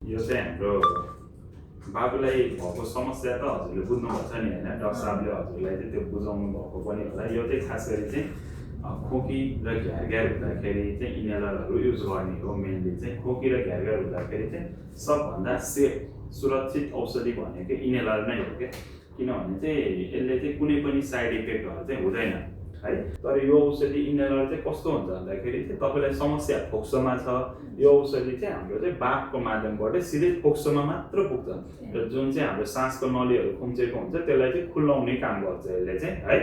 यो चाहिँ हाम्रो बाबुलाई भएको समस्या त हजुरले बुझ्नुभएको छ नि होइन, डाक्टर साहबले हजुरलाई चाहिँ त्यो बुझाउनु भएको पनि होला। यो चाहिँ खास गरी चाहिँ खोकी र घ्यारघ्यार हुँदाखेरि चाहिँ इनहेलरहरू युज गर्ने हो। मेनली चाहिँ खोकी र घ्यारघ्यार हुँदाखेरि चाहिँ सबभन्दा सेफ सुरक्षित औषधि भनेको इनहेलर नै हो क्या, किनभने चाहिँ यसले चाहिँ कुनै पनि साइड इफेक्टहरू चाहिँ हुँदैन है। तर यो औषधि इनहेलर चाहिँ कस्तो हुन्छ भन्दाखेरि चाहिँ तपाईँलाई समस्या फोक्सोमा छ, यो औषधि चाहिँ हाम्रो चाहिँ बाफको माध्यमबाट सिधै फोक्सोमा मात्र पुग्छ र जुन चाहिँ हाम्रो सासको नलीहरू खुम्चेको हुन्छ त्यसलाई चाहिँ खुल्लाउने काम गर्छ यसले चाहिँ है।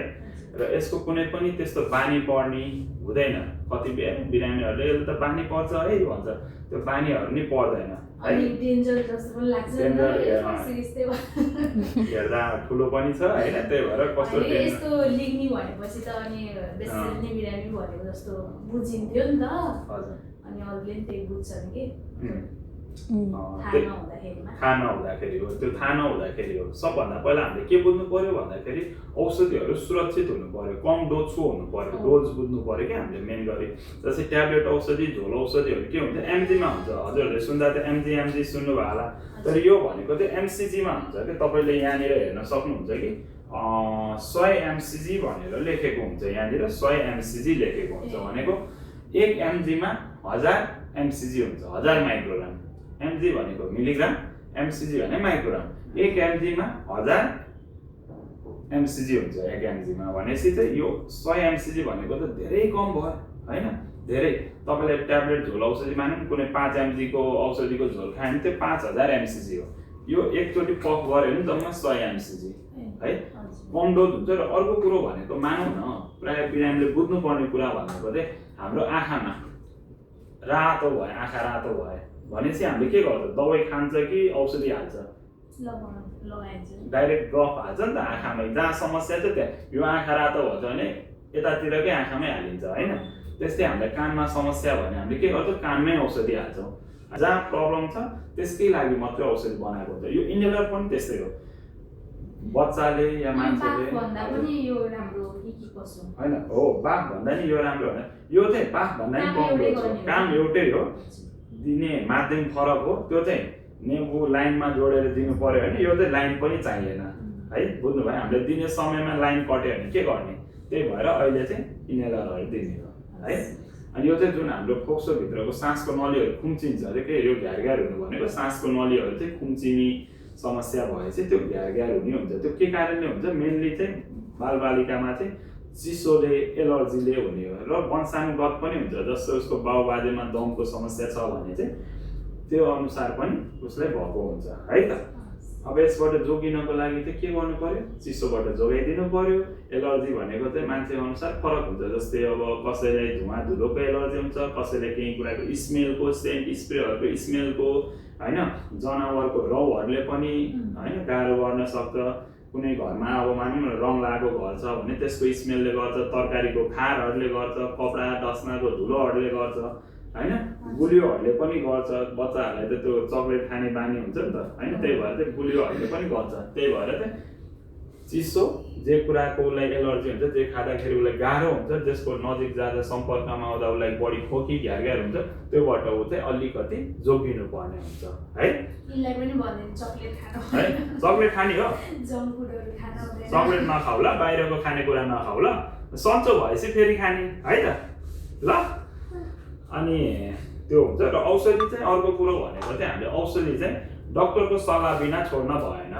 र यसको कुनै पनि त्यस्तो बानी पर्ने हुँदैन। कति बिरामीहरूले यसले त बानी पर्छ है भन्छ, त्यो बानीहरू नि पर्दैन है। हेर्दा ठुलो पनि छ होइन, त्यही भएर कस्तो यस्तो लिग्नी भनेपछि त अनि बेसिकली बिरामी भनेको जस्तो बुझिन्थ्यो नि त। अनि अरूले नि त्यही बुझ्छन् कि थाहा नहुँदाखेरि हो। त्यो थाहा नहुँदाखेरि हो। सबभन्दा पहिला हामीले के बुझ्नु पर्यो भन्दाखेरि औषधिहरू सुरक्षित हुनु पर्यो, कम डोजको हुनु पर्यो, डोज बुझ्नु पर्यो क्या हामीले मेन गरी। जस्तै ट्याब्लेट औषधि, झोल औषधिहरू के हुन्छ एमजीमा हुन्छ, हजुरहरूले सुन्दा त एमजी सुन्नुभयो होला, तर यो भनेको चाहिँ एमसीजीमा हुन्छ कि। तपाईँले यहाँनिर हेर्न सक्नुहुन्छ कि 100 एमसीजी भनेर लेखेको हुन्छ, यहाँनिर 100 एमसीजी लेखेको हुन्छ भनेको 1 एमजीमा 1000 एमसीजी हुन्छ, 1000 माइक्रोग्राम। एमजी भनेको मिलिग्राम, एमसीजी भने माइक्रोग्राम। 1 एमजीमा 1000 एमसीजी हुन्छ 1 एमजीमा भनेपछि चाहिँ यो 100 एमसीजी भनेको त धेरै कम भयो होइन। धेरै तपाईँले ट्याब्लेट झोल औषधि मानौँ कुनै 5 एमजीको औषधिको झोल खायो भने त्यो 5000 एमसीजी हो। यो एकचोटि पफ गऱ्यो भने जम्मा 100 एमसीजी है, कम डोज हुन्छ। र अर्को कुरो भनेको मानौँ न, प्राय बिरामीले बुझ्नुपर्ने कुरा भनेको चाहिँ हाम्रो आँखामा रातो भयो, आँखा रातो भयो भनेपछि हामीले के गर्छ, दबाई खान्छ कि औषधि हाल्छ, डाइरेक्ट ड्रप हाल्छ नि त आँखामै। जहाँ समस्या छ त्यहाँ यो आँखा रातो भन्छ भने यतातिरकै आँखामै हालिन्छ होइन। त्यस्तै हामीलाई कानमा समस्या भने हामीले के गर्छौँ, कानमै औषधि हाल्छौँ। जहाँ प्रब्लम छ त्यसकै लागि मात्रै औषधि बनाएको हुन्छ। यो इनहेलर पनि त्यस्तै हो। बच्चाले या मान्छेले होइन हो, बाफ भन्दा नि यो राम्रो होइन। यो चाहिँ बाफ भन्दा नि कम डोज हो, काम एउटै हो, दिने माध्यम फरक हो। त्यो चाहिँ नेबु लाइनमा जोडेर दिनु पर्यो भने यो चाहिँ लाइन पनि चाहिएन है, बुझ्नुभयो। हामीले दिने समयमा लाइन कट्यो भने के गर्ने, त्यही भएर अहिले चाहिँ इनहेलरहरू दिने हो है। अनि यो चाहिँ जुन हाम्रो फोक्सोभित्रको सासको नलीहरू खुम्चिन्छ अरे के, यो घ्यारघ्यार हुनु भनेको सासको नलीहरू चाहिँ खुम्चिने समस्या भएपछि त्यो घ्यारघ्यार हुने हुन्छ। त्यो के कारणले हुन्छ, मेनली चाहिँ बालबालिकामा चाहिँ चिसोले एलर्जीले हुने हो र वंशानुगत पनि हुन्छ। जस्तो उसको बाउबाजेमा दमको समस्या छ भने चाहिँ त्यो अनुसार पनि उसलाई भएको हुन्छ है त। अब यसबाट जोगिनको लागि चाहिँ के गर्नु पर्यो, चिसोबाट जोगाइदिनु पर्यो। एलर्जी भनेको चाहिँ मान्छे अनुसार फरक हुन्छ। जस्तै अब कसैलाई धुवा धुलोको एलर्जी हुन्छ, कसैलाई केही कुराको स्मेलको, सेन्ट स्प्रेहरूको स्मेलको होइन, जनावरको रौहरूले पनि होइन गाह्रो गर्न सक्छ। कुनै घरमा अब मानौँ न रङ लागेको घर छ भने त्यसको स्मेलले गर्छ, तरकारीको खारहरूले गर्छ, कपडा डस्नाको धुलोहरूले गर्छ होइन, गुलियोहरूले पनि गर्छ। बच्चाहरूलाई त त्यो चक्लेट खाने बानी हुन्छ नि त होइन, त्यही भएर चाहिँ गुलियोहरूले पनि गर्छ। त्यही भएर चाहिँ चिसो जे कुराको उसलाई एलर्जी हुन्छ, जे खाँदाखेरि उसलाई गाह्रो हुन्छ, जसको नजिक जाँदा सम्पर्कमा आउँदा उसलाई बढी खोकी घ्यारघ्यार हुन्छ, त्योबाट ऊ चाहिँ अलिकति जोगिनु पर्ने हुन्छ है। चक्लेट खाने हो, चक्लेट नखाउला, बाहिरको खानेकुरा नखाउला, सन्चो भएपछि फेरि खाने है त ल। अनि त्यो हुन्छ। र औषधि चाहिँ अर्को कुरो भनेको चाहिँ हामीले औषधि चाहिँ डक्टरको सल्लाह बिना छोड्न भएन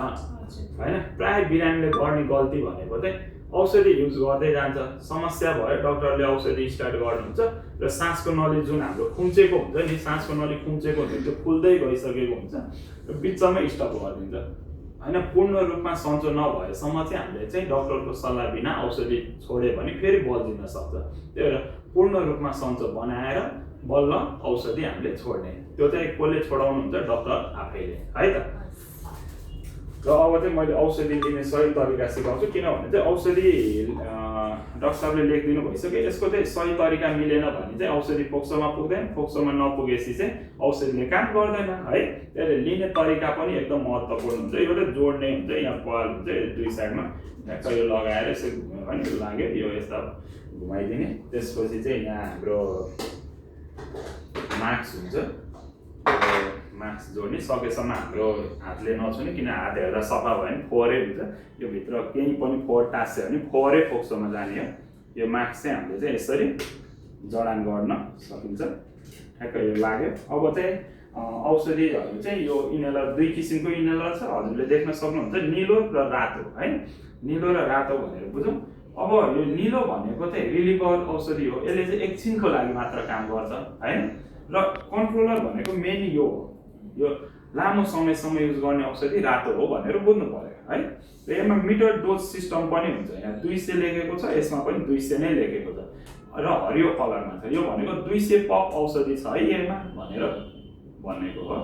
होइन। प्राय बिरामीले गर्ने गल्ती भनेको चाहिँ औषधि युज गर्दै जान्छ, समस्या भयो डक्टरले औषधि स्टार्ट गर्नुहुन्छ र सासको नली जुन हाम्रो खुम्चेको हुन्छ नि, सासको नली खुम्चेको हुन्छ त्यो खुल्दै गइसकेको हुन्छ र बिचमै स्टप गरिदिन्छ होइन। पूर्ण रूपमा सन्चो नभएसम्म चाहिँ हामीले चाहिँ डक्टरको सल्लाह बिना औषधि छोड्यो भने फेरि बल्झिन सक्छ। त्यही भएर पूर्ण रूपमा सन्चो बनाएर बल्ल औषधि हामीले छोड्ने, त्यो चाहिँ कसले छोडाउनुहुन्छ, डक्टर आफैले है त। र अब चाहिँ मैले औषधि लिने सही तरिका सिकाउँछु, किनभने चाहिँ औषधि डाक्टर साहबले लेखिदिनु भइसक्यो। यसको चाहिँ सही तरिका मिलेन भने चाहिँ औषधि फोक्सोमा पुग्दैन, फोक्सोमा नपुगेपछि चाहिँ औषधिले काम गर्दैन है। त्यसले लिने तरिका पनि एकदम महत्त्वपूर्ण हुन्छ। एउटा जोड्ने हुन्छ, यहाँ पाल हुन्छ दुई साइडमा, यो लगाएर यसो घुम्यो भने लाग्यो, यो यस्ता घुमाइदिने। त्यसपछि चाहिँ यहाँ हाम्रो मास्क हुन्छ, मास्क जोड्ने सकेसम्म हाम्रो हातले नछुने, किन हात हेर्दा सफा भयो भने फोहोरै हुन्छ। यो भित्र केही पनि फोहोर टाँस्यो भने फोहोरै फोक्सोमा जाने हो। यो मास्क चाहिँ हामीले चाहिँ यसरी जडान गर्न सकिन्छ। ठ्याक्क यो लाग्यो। अब चाहिँ औषधिहरू चाहिँ यो इनहेलर 2 किसिमको इनहेलर छ, हजुरले देख्न सक्नुहुन्छ, निलो र रातो है। निलो र रातो भनेर बुझौँ। अब यो निलो भनेको चाहिँ रिलिभर औषधि हो, यसले चाहिँ एकछिनको लागि मात्र काम गर्छ हैन। र कन्ट्रोलर भनेको मेन यो हो, यो लामो समयसम्म युज गर्ने औषधि रातो हो भनेर बुझ्नु पर्यो है। र यसमा मिटर डोज सिस्टम पनि हुन्छ। यहाँ 200 लेखेको छ, यसमा पनि 200 नै लेखेको छ र हरियो कलरमा छ। यो भनेको 200 पप औषधि छ है यसमा भनेर भनेको हो।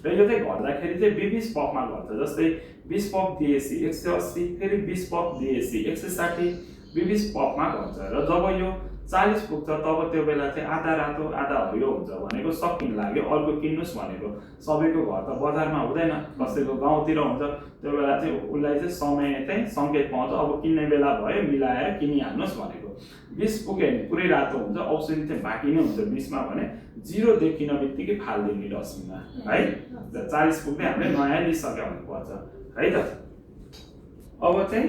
र यो चाहिँ गर्दाखेरि चाहिँ 20 पपमा गर्छ। जस्तै 20 पप दिएसी 180, फेरि 20 पप दिएसी 160, 20 पपमा गर्छ। र जब यो 40 पुग्छ तब त्यो बेला चाहिँ आधा रातो आधा हरियो हुन्छ भनेको सकिन लाग्यो, अर्को किन्नुस् भनेको। सबैको घर त बजारमा हुँदैन, कसैको गाउँतिर हुन्छ। त्यो बेला चाहिँ उसलाई चाहिँ समय चाहिँ सङ्केत पाउँछ, अब किन्ने बेला भयो मिलाएर किनिहाल्नुहोस् भनेको। 20 पुग्यो भने पुरै रातो हुन्छ, औषधि चाहिँ बाँकी नै हुन्छ 20 मा भने। 0 देखिन बित्तिकै फालिदिने डस्टबिनमा है। 40 पुग्दै हामीले नयाँ लिइसक्यो हुनुपर्छ है त। अब चाहिँ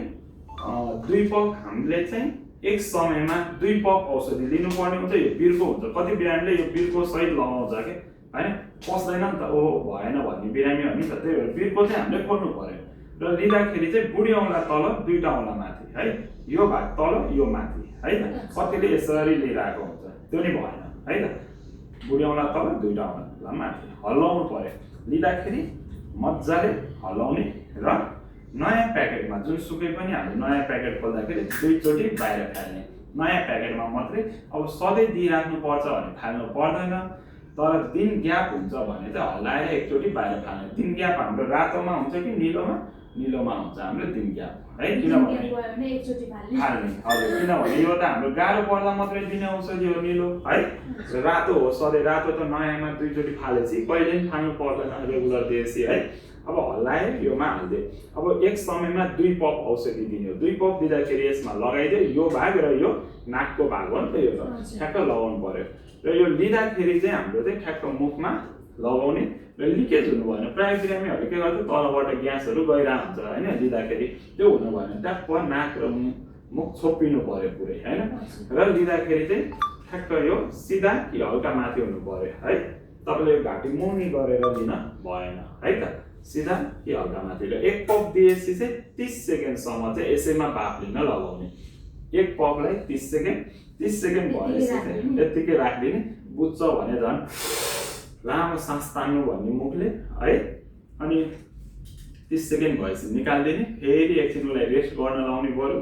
2 पप हामीले चाहिँ एक समयमा 2 पप औषधि लिनुपर्ने हुन्छ। यो बिर्को हुन्छ, कति बिरामीले यो बिर्को सहित लगाउँछ के हैन, पस्दैन नि त, ओ भएन भन्ने बिरामी हो नि त। त्यही भएर बिर्को चाहिँ हामीले खोल्नु पर्यो। र लिँदाखेरि चाहिँ बुढी औँला तल 2टा औँला माथि है, यो भाग तल यो माथि है त। कतिले यसरी लिइरहेको हुन्छ, त्यो नि भएन है त। बुढी औँला तल 2टा औँला माथि हल्लाउनु पर्यो। लिँदाखेरि मजाले हल्लाउने र नयाँ प्याकेटमा जुनसुकै पनि हामीले नयाँ प्याकेट खोल्दाखेरि 2 चोटि बाहिर फाल्ने। नयाँ प्याकेटमा मात्रै। अब सधैँ दिइराख्नु पर्छ भने फाल्नु पर्दैन, तर दिन ग्याप हुन्छ भने चाहिँ हल्लाएर एकचोटि बाहिर फाल्ने। दिन ग्याप हाम्रो रातोमा हुन्छ कि निलोमा? निलोमा हुन्छ हाम्रो दिन ग्याप है। किनभने फाल्ने हजुर, किनभने यो त हाम्रो गाह्रो पर्दा मात्रै दिने औषधि हो निलो है। रातो हो सधैँ, रातो त नयाँमा 2 चोटि फालेपछि कहिले पनि फाल्नु पर्दैन रेगुलर दिएपछि है। अब हल्लायो योमा हाल्दियो। अब एक समयमा 2 पप औषधि दिने हो। 2 पप दिँदाखेरि यसमा लगाइदियो, यो भाग र यो नाकको भाग हो नि त, यो त ठ्याक्क लगाउनु पर्यो। र यो लिँदाखेरि चाहिँ हाम्रो चाहिँ ठ्याक्क मुखमा लगाउने र लिकेज हुनु भएन। प्रायः बिरामीहरू के गर्छ, तलबाट ग्यासहरू गइरहेको हुन्छ होइन, लिँदाखेरि त्यो हुनु भएन। ट्याक्क नाक र मुख छोपिनु पर्यो पुरै होइन। र लिँदाखेरि चाहिँ ठ्याक्क यो सिधा कि हल्का माथि हुनु पर्यो है। तपाईँले यो घाँटी मुनि गरेर लिन भएन है त, सिधा कि हल्का माथि। र 1 पप दिएपछि चाहिँ 30 सेकेन्डसम्म चाहिँ यसैमा भाप लिन लगाउने। 1 पपलाई 30 सेकेन्ड भएपछि चाहिँ यत्तिकै राखिदिने। बुझ्छ भने झन् लामो सास तान्नु भन्ने मुखले है। अनि 30 सेकेन्ड भएपछि निकालिदिने, फेरि एकछिनलाई रेस्ट गर्न लाउने बरु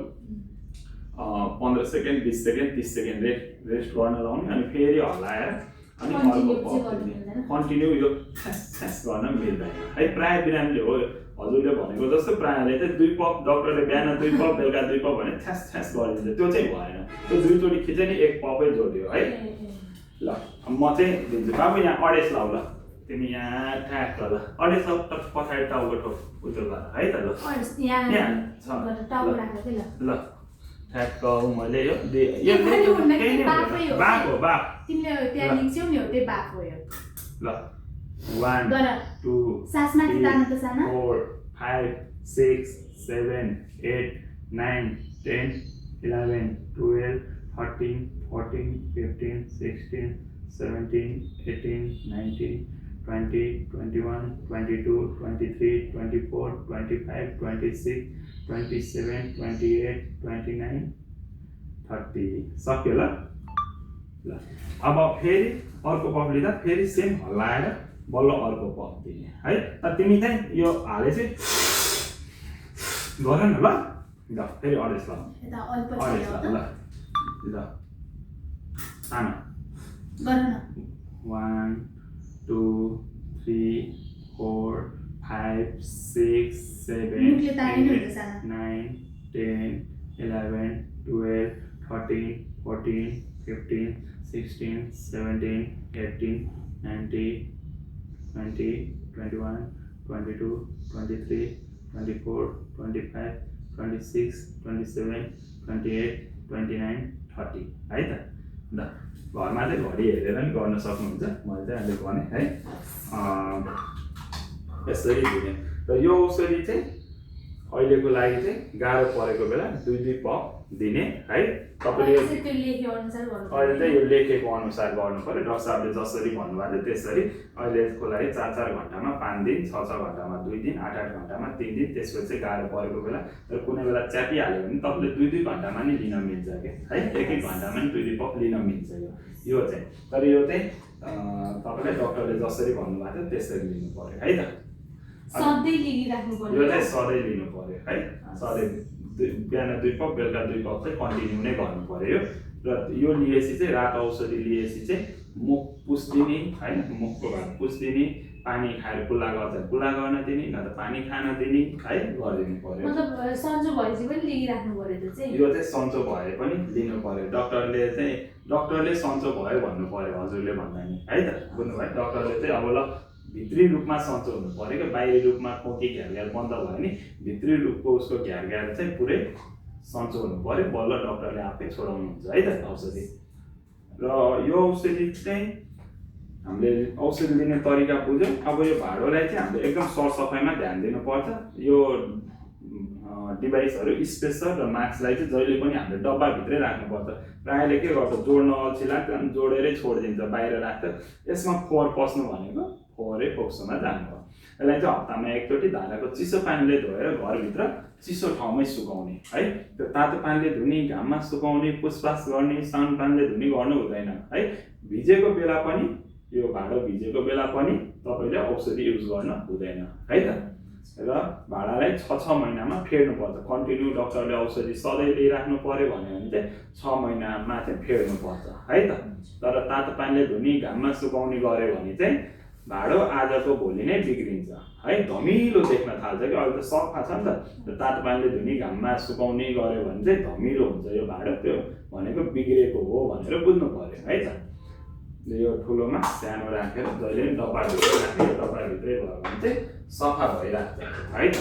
15 सेकेन्ड 20 सेकेन्ड 30 सेकेन्ड रेस्ट गर्न लाउने। अनि फेरि हल्लाएर अनि अर्को पप दिने। कन्टिन्यू यो छ्यास गर्न मिल्दैन है। प्रायः बिरामीले हो हजुरले भनेको जस्तो प्रायःले चाहिँ 2 पप, डक्टरले बिहान 2 पप बेलुका 2 पप भने छ्यास गरिदिन्छ, त्यो चाहिँ भएन। त्यो 2 चोटि खिच्यो नि 1 पपै जोड्यो है। ल म चाहिँ दिन्छु बाबु, यहाँ 2.5 लाउ ल, तिमी यहाँ ठ्याक्क ल 2.5 लाउ, पछाडि टाउको ठोक उयो गर है त। ल ल ठ्याक्क मैले यो बाफ हो, बाफ तिमीले त्यहाँ लिन्छौ नि हो, त्यो बाफ हो यो। ल 1 2 सास माथि तान्नु त साना। 4 5 6 7 8 9 10 11 12 13 14 15 16 17 18 19 20 21 22 23 24 25 26 27 28 29 30 सक्यो। ल अब फेरि अर्को पप लिँदा फेरि सेम हल्लाएर बल्ल अर्को पप दिने है। तिमी चाहिँ यो हालेपछि गर न ल। फेरि 2.5 लाउ, 2.5 लाउ ल सानो 1 2 3 4 5 6 7 8 9 10 11 12 13 14 15 16 17 18 19 20 21 22 23 24 25 26 27 28 29 30 है त। ल घरमा चाहिँ घडी हेरेर नि गर्न सक्नुहुन्छ, मैले चाहिँ अहिले भने है। यसरी दिने र यो औषधि चाहिँ अहिलेको लागि चाहिँ गाह्रो परेको बेला 2 पप दिने है। तपाईँले अहिले चाहिँ यो लेखेको अनुसार गर्नु पर्यो। डाक्टर साहबले जसरी भन्नुभएको थियो त्यसरी अहिलेको लागि 4 घन्टामा 5 दिन, 6 घन्टामा 2 दिन, 8 घन्टामा 3 दिन। त्यसपछि गाह्रो परेको बेला र कुनै बेला च्यापिहाल्यो भने तपाईँले 2 घन्टामा नि लिन मिल्छ क्या है। 1 घन्टामा नि 2 पप लिन मिल्छ यो चाहिँ। तर यो चाहिँ तपाईँले डक्टरले जसरी भन्नुभएको थियो त्यसरी लिनु पर्यो है त। सधैँ लिइराख्नु पर्यो। यो चाहिँ सधैँ लिनु पर्यो है। सधैँ बिहान 2 पप बेलुका 2 पप चाहिँ कन्टिन्यू नै गर्नु पर्यो। र यो लिएपछि चाहिँ रात औषधि लिएपछि चाहिँ मुख पुस्दिने है, मुखको भाग पुस्दिने, पानी खाएर कुल्ला गर्दा कुल्ला गर्न दिने, न त पानी खान दिने है, गरिदिनु पर्यो। मतलब सन्चो भएपछि पनि लिइराख्नु पर्यो त्यो चाहिँ। यो चाहिँ सन्चो भए पनि लिनु पर्यो। डक्टरले सन्चो भयो भन्नु पर्यो हजुरले भन्दा नि है त, बुझ्नुभयो। डक्टरले चाहिँ अब ल भित्री रूपमा सन्चो हुनु पर्यो क्या, बाहिरी रूपमा खोकी घ्यार बन्द भयो नि भित्री रूपको उसको घ्यार चाहिँ पुरै सन्चो हुनु पर्यो, बल्ल डक्टरले आफै छोडाउनुहुन्छ है त औषधि। र यो औषधि चाहिँ हामीले औषधि लिने तरिका बुझ्यौँ। अब यो भाँडोलाई चाहिँ हामीले एकदम सरसफाइमा ध्यान दिनुपर्छ। यो डिभाइसहरू स्पेसर र मास्कलाई चाहिँ जहिले पनि हामीले डब्बाभित्रै राख्नुपर्छ। प्रायःले के गर्छ जोड्न अल्छी लाग्छ अनि जोडेरै छोडिदिन्छ, बाहिर राख्छ। यसमा फोहोर पस्नु भनेको फोहोरै फोक्सोमा जानु हो। यसलाई चाहिँ हप्तामा एकचोटि धाराको चिसो पानीले धोएर घरभित्र चिसो ठाउँमै सुकाउने है। त्यो तातो पानीले धुने, घाममा सुकाउने, पुछपाछ गर्ने, साउन पानीले धुने गर्नु हुँदैन है। भिजेको बेला पनि यो भाँडो भिजेको बेला पनि तपाईँले औषधि युज गर्न हुँदैन है त। र भाँडालाई 6 महिनामा फेर्नुपर्छ। कन्टिन्यू डक्टरले औषधि सधैँ लिइराख्नु पर्यो भन्यो भने चाहिँ 6 महिनामा चाहिँ फेर्नुपर्छ है त। तर तातो पानीले धुने, घाममा सुकाउने गऱ्यो भने चाहिँ भाँडो आजको भोलि नै बिग्रिन्छ है, धमिलो देख्न थाल्छ कि अहिले त सफा छ नि त। तातो पानीले धुने, घाममा सुकाउने गऱ्यो भने चाहिँ धमिलो हुन्छ यो भाँडो, त्यो भनेको बिग्रेको हो भनेर बुझ्नु पर्यो है त। यो ठुलोमा सानो राखेर जहिले पनि डब्बाभित्रै राखेर डब्बाभित्रै भयो भने चाहिँ सफा भइराख्छ है त।